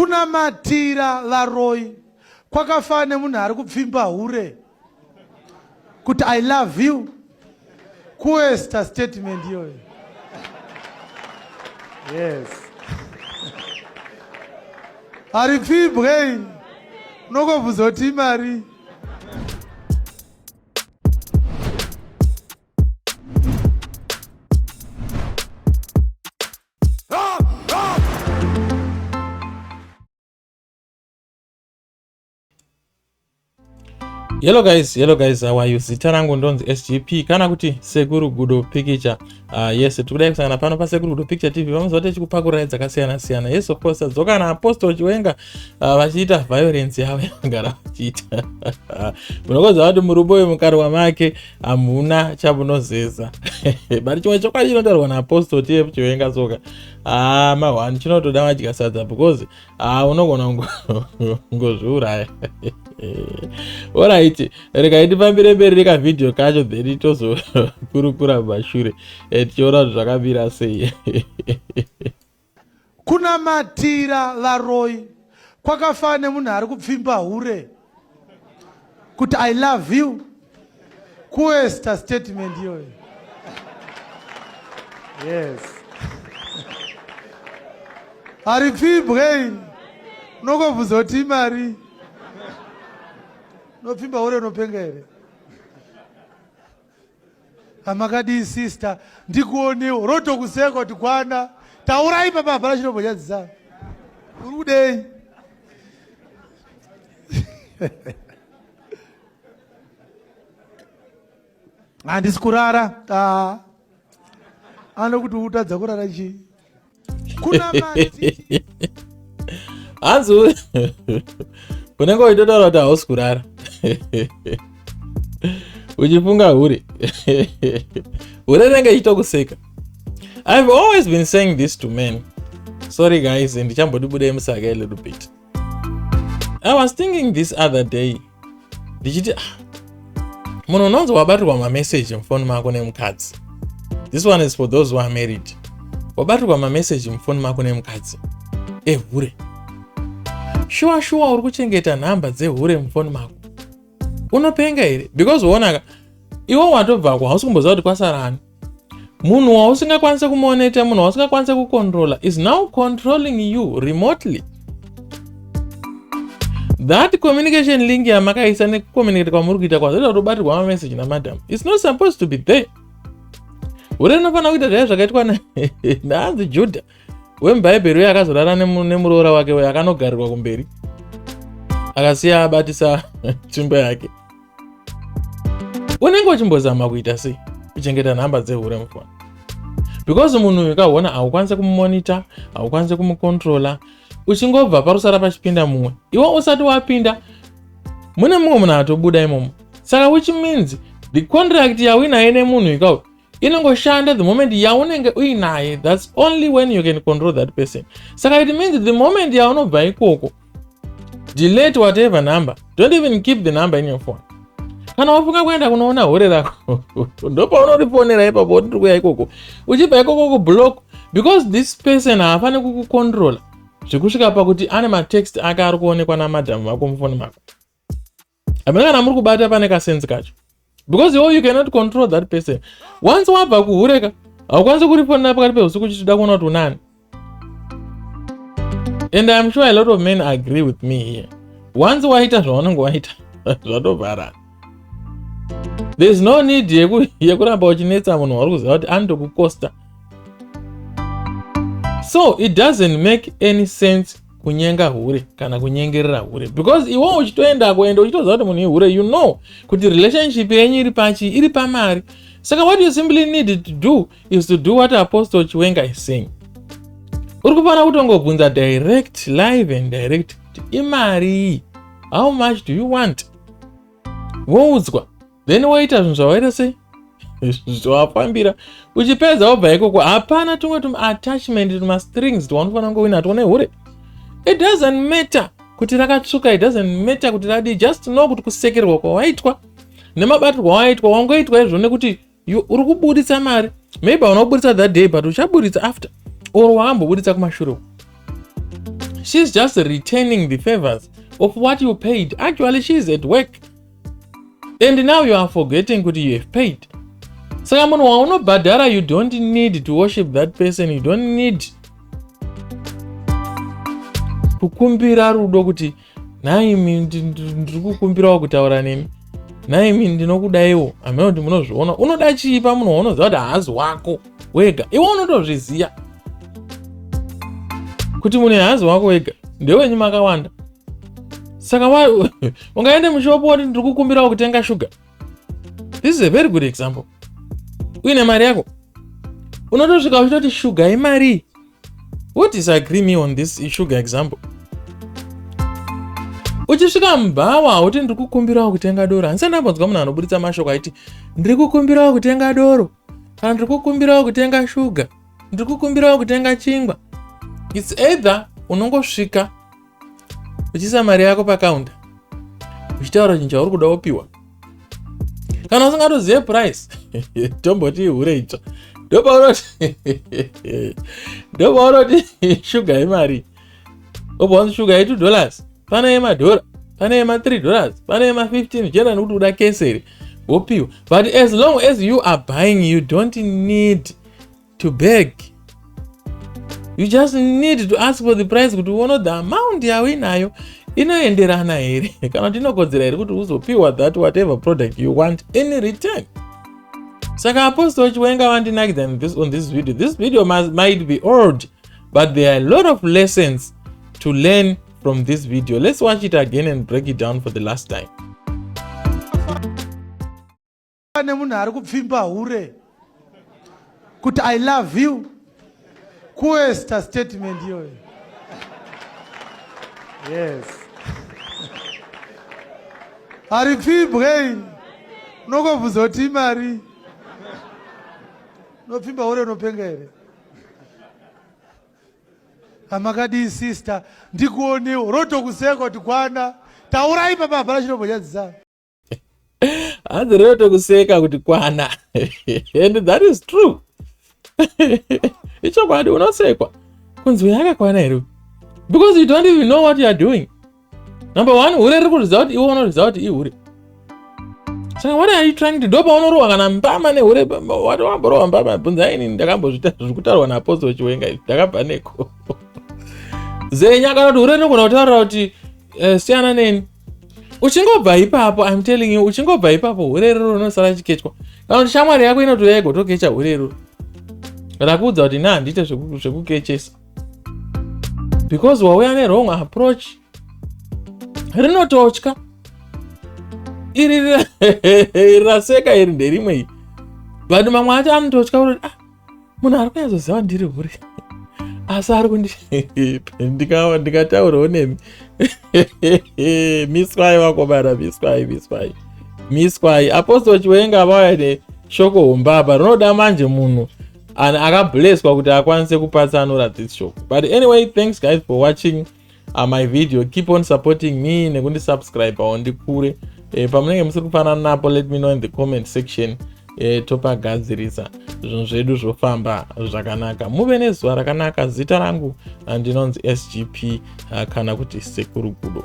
Kunamatira varoyi kwakafanana nemunhu ari kupfimba hure kuti I love you. Kuwesta statement iyoyo. Yes. Haripfimbwe, unongobvunza kuti imari. Hello guys, hello guys, how are you? Zita rangu ndonzi SGP kana kuti Sekuru Gudo Picture. Yes, tikudai kusangana pano pa Sekuru Gudo Picture TV. Vamuziva tichikupakurai dzakasiyana siyana. Yes, of course, tadzoka na Apostle Chiwenga vachiita violence yavo yavagara vachiita. Munokoziva kuti murume uyu mukarwa make hamuna chamunozeza. But chimwe chokwadi chinotaurwa na Apostle TF Chiwenga soka. Mahwani chinotoda vadya sadza because unogona kungozviuraya. Alright, regai tifambire mberi nekavhidhiyo kacho then tozokurukura mumashure tichiona kuti zvakamira sei. Kunamatira varoyi kwakafanana nemunhu ari kupfimba hure kuti I love you. Kuwesta statement iyoyo. Yes. Haripfimbwe, unongobvunza kuti imari. Unopfimba hure unopenga here? Amakadii sister, ndikuonewo rotokuseka kuti kwana taurai papa, hapana chinombonyadzisa. Uri kudei? Handisi kurara. Anokuti utadza kurara chii? Kuna mati. Hanzi unenge uchitotaura kuti hausi kurara uchifunga hure. Hure rinenge ichitokuseka. I've always been saying this to men. Sorry guys, ndichambodibudei musaka a little bit. I was thinking this other day, ndichiti munhu unonzi wabatirwa mameseji mufoni mako nemukadzi. This one is for those who are married. Wabatirwa mameseji mufoni mako nemukadzi ehure. Shuwa shuwa uri kuchengeta nhamba dzehure mufoni mako. Unopenga here? Because uonaka iwe watobvako hausi kumboziva kuti kwasara ani. Munhu wausingakwanisi kumonita, munhu wausingakwanisi kucontrola is now controlling you remotely. That communication link yamakaisa nekucommunicate kwamuri kuita kwazoita kuti ubatirwa mameseji namadam. It's not supposed to be there. Hure rinofanira kuita zvaiva zvakaitwa naanzi Judah wemubhaibheri uye akazorara nemuroora wake uyo akanogarirwa kumberi akasiya abatisa tsvimbo yake. Unenge uchimbozama kuita sei kuchengeta nhamba dzehure mufoni? Because munhu uyu kaona haukwanisi kumumonita, haukwanisi kumukontrola. Uchingobva parusara pachipinda mumwe, iwe usati wapinda mune mumwe munhu atobuda imomo. Saka which means the contract yauinaye nemunhu ikau inongoshanda the moment yaunenge uinaye. That's only when you can control that person. Saka it means the moment yaunobva ikoko, delete whatever number. Don't even keep the number in your phone. Kana wafunga kuenda kunoona hure rako, ndopaunorifonera ipapo kuti ndiri kuya ikoko. Uchibva ikoko kublock, because this person haafani kukucontrola zvekusvika pakuti ane matext ake ari kuonekwa namadhamu vako mufoni mako. Hamena kana muri kubata pane kasense kacho, because iwo you cannot control that person. Once wabva kuhureka, haukwanisi kurifonera pakati peusiku uchitoda kuona kuti unani. And I'm sure a lot of men agree with me here. Once waita zvaunenge waita, zvatovharana. There's no need yekuramba uchinetsa munhu wauri kuziva kuti anotokukosta. So it doesn't make any sense kunyenga hure kana kunyengerera hure, because iwe uchitoendako ende uchitoziva kuti munhu ihure, you know kuti relationship yenyu iri pachi iri pamari. Saka what you simply need to do is to do what Apostle Chiwenga is saying. Uri kufanira kutongobvunza direct, live and direct kuti imari, how much do you want? Woudzwa, then woita zvinhu zvawaita sei zvawafambira. Uchipedza wobva ikoko. Hapana tumwe tumattachment, tumastrings twaunofanira kunge uinatwo nehure. It doesn't matter kuti rakatsvuka, it doesn't matter kuti radii. Just know kuti kusekerwa kwawaitwa nemabatirwo awaitwa, wangoitwa izvo nekuti uri kubuditsa mari. Maybe hauna kubuditsa that day, but uchaburitsa after or wakambobuditsa kumashure uko. She's just returning the favors of what you paid. Actually, she's at work and now you are forgetting kuti you have paid. Saka munhu waunobhadhara, you don't need to worship that person. You don't need kukumbira rudo kuti, "Nhaimi, ndiri kukumbirawo kutaura nemi. Nhaimi, ndinokudaiwo." Hamena kuti munozviona. Unoda chii pamunhu waunoziva kuti haazi wako wega? Iwe unotozviziva kuti munhu haazi wako wega, ndewenyu makawanda. Saka ungaende mushopu woti, "Ndiri kukumbirawo kutenga shuga"? This is a very good example. Uine mari yako, unotosvika uchitoti, "Shuga imari?" Who disagree me on this sugar example? Uchisvika mubhawa uti, "Ndiri kukumbirawo kutenga doro." Handisati ndambonzwa munhu anoburitsa mashoko aiti, "Ndiri kukumbirawo kutenga doro," kana, "Ndiri kukumbirawo kutenga shuga, ndiri kukumbirawo kutenga chingwa." It's either unongosvika uchiisa mari yako pakaunda, uchitaura chinhu chauri kuda, wopiwa. Kana usingatozive price, tomboti ihure itsva, ndopaunoti, "Shuga imari?" Obva wanzi, "Shuga ye$2, pane yemadhora, pane yema$3, pane yema15," zvichienda nekuti uda keseri, wopiwa. But as long as you are buying, you don't need to beg. You just need to ask for the price kuti uone the amount yauinayo inoenderana here, kana kuti inokodzera here kuti uzopiwa that whatever product you want in return. Saka Apostle Chiwenga vandinakidza on this video. This video might be old, but there are a lot of lessons to learn from this video. Let's watch it again and break it down for the last time. Nemunhu ari kupfimba hure kuti, "I love you," kuwaster statement iyoyo. Yes, haripfimbwe. Unongobvunza kuti imari. Unopfimba hure, unopenga here? "Hamakadii sister, ndikuonewo." Rotokuseka kuti kwana. Taurai papa, hapana chinombonyadzisa. Hanzi rinotokuseka kuti kwana, and that is true. Ichokwadi, unosekwa kunzi, "Uyu akakwana here?" Because you don't even know what you are doing. Number one, hure riri kuzviziva kuti iwe unozviziva kuti ihure. Saka what are you trying to do? Paunorohwa kana mbama nehure, wati wamborohwa mbama, bvunzaini. Ndakambozvita zviri kutaurwa naApostle Chiwenga izvi. Ndakabva neko zenya. Kana kuti hure rinogona kutaurira kuti, "Siyana neni." Uchingobva ipapo, I'm telling you, uchingobva ipapo, hure riro rinosara chikechwa. Kana kuti shamwari yako inotouya igotokecha hure iroro, rakuudza kuti, "Na, handiite zvekukechesa," because wauya newrong approach. Rinototya iri. Iri raseka iri nderimwe iri, but mamwe acho anototya kuti, "Ah, munhu ari kunyatsoziva ndiri hure, asi ari kundi ndikataurawo nemi." Miswai vakomana, miswai, miswai, miswai. Apostle Chiwenga vauya neshoko hombe apa. Rinoda manje munhu akablesswa kuti akwanise kupatsanura this shoko. But anyway, thanks guys for watching my video. Keep on supporting me nekundisubscribe ndikure. Pamunenge musiri kufanana napo, let me know in the comment section, topagadzirisa, zvinhu zvedu zvofamba zvakanaka. Muve nezuva rakanaka. Zita rangu ndinonzi SGP, kana kuti Sekuru Gudo.